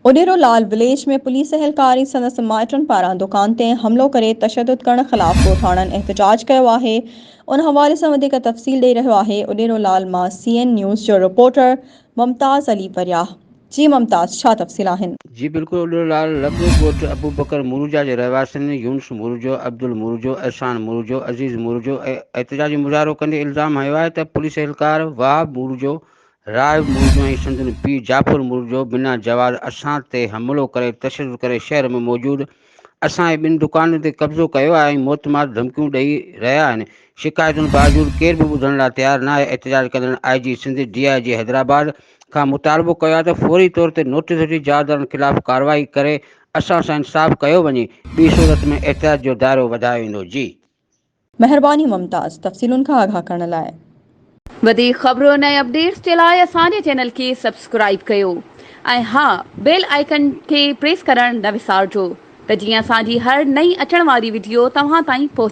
اڏيرو لال village ۾ police اهلڪار ۽ سندس مائٽن پاران دڪان تي حملو ڪري تشدد ڪرڻ خلاف ڳوٺاڻن احتجاج ڪيو آهي ان حوالي سان وڌيڪ تفصيل ڏئي رهيو آهي اڏيرو لال مان سي اين نيوز جو رپورٽر ممتاز علي ورياهه جي ممتاز ڇا تفصيل آهن. جي بلڪل اڏيرو لال لڳ ڳوٺ ابوبڪر مروجا جي رهواسين يونس مروجو، عبدل مروجو، احسان مروجو، عزيز مروجو احتجاجي مظاهرو ڪندي الزام هنيو آهي ته پوليس اهلڪار وهاب مروجو راء مورجو ۽ سندن پيء جعفر مورجو بنا جواز اسان تي حملو ڪري تشدد ڪري شهر ۾ موجود اسان جي ٻن دڪانن تي قبضو ڪيو آهي ۽ موتمار ڌمڪيون ڏئي رهيا آهن شڪايتن باوجود ڪير به ٻڌڻ لاء تيار ناهي احتجاج ڪندڙن I G Sindh D I G Hyderabad کان مطالبو ڪيو آهي ته فوري طور تي نوٽيس وٺي جوابدارن خلاف ڪارروائي ڪري اسان سان انصاف ڪيو وڃي ٻي صورت ۾ احتجاج جو دائرو وڌايو ويندو جي. مهرباني ممتاز تفصيلن کان آگاهه ڪرڻ لاء. وڌيڪ خبرن ۽ اپڊيٽس جي لاء اسان جي چينل کي سبسڪرائيب ڪيو ۽ ها بيل آئيڪن کي پريس ڪرڻ نه وسارجو ته جيئن اسان جي هر نئين اچڻ واري وڊيو توهان تائين پهچي.